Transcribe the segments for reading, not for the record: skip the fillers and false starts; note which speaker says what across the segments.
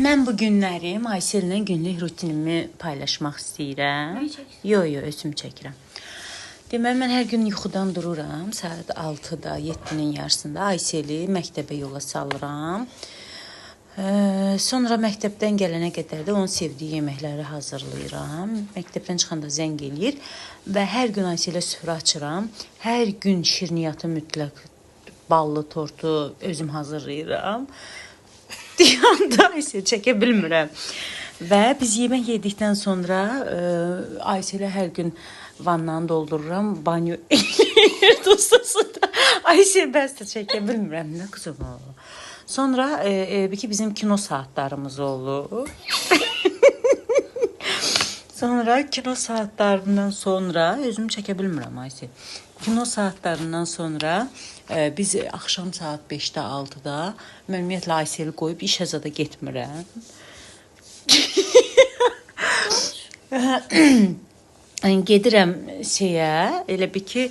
Speaker 1: Mən bu günləri Aysellə günlük rutinimi paylaşmaq istəyirəm.
Speaker 2: Mən çəksin.
Speaker 1: Yo, yo, özüm çəkirəm. Deməli mən hər gün yuxudan dururam saat 6-da, 7-nin yarısında Ayseli məktəbə yola salıram. Sonra məktəbdən gələnə qədər də onun sevdiyi yeməkləri hazırlayıram. Məktəbdən çıxanda zəng eləyir və hər gün Ayselə süfrə açıram. Hər gün şirniyyatı mütləq ballı tortu özüm hazırlayıram. Deyəndə Aysel çəkə bilmirəm. Və biz yemək yedikdən sonra Ayselə hər gün vannanı doldururam, banyo eləyir dostası da. Aysel bəs də çəkə bilmirəm. Nə qızım o? Sonra ki bizim kino saatlarımız olur. Sonra kino saatlarından sonra özümü çəkə bilmirəm Aysel. Kino saatlarından sonra biz axşam saat 5-də, 6-da mən ümumiyyətlə Ayseli qoyub işə zada getmirəm. Yəni gedirəm şeyə, elə bil ki,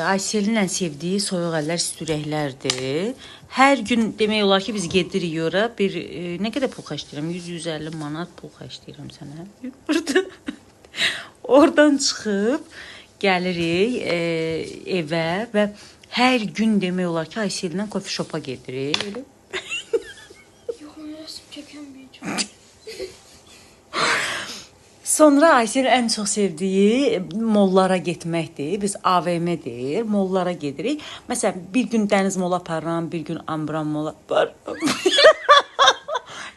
Speaker 1: Ayselin ən sevdiyi soyuq əllər sürəklərdir. Hər gün demək olar ki, biz gedirik ora bir nə qədər pul xərcləyirəm? 100-150 manat pul xərcləyirəm sənə. Burada oradan çıxıb gəlirik evə və hər gün demək olar ki, Aysellə coffee shop'a gedirik. Elə.
Speaker 2: Yox, mən rəsm çəkəməyəcəm.
Speaker 1: Sonra Ayselin ən çox sevdiyi mollara getməkdir. Biz AVM-dir, mollara gedirik. Məsələn, bir gün Dəniz mola aparıram, bir gün Ambran mola aparıram.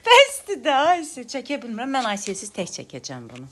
Speaker 1: Bəsdir də Aysel, çəkə bilmirəm. Mən Ayselsiz tək çəkəcəm bunu.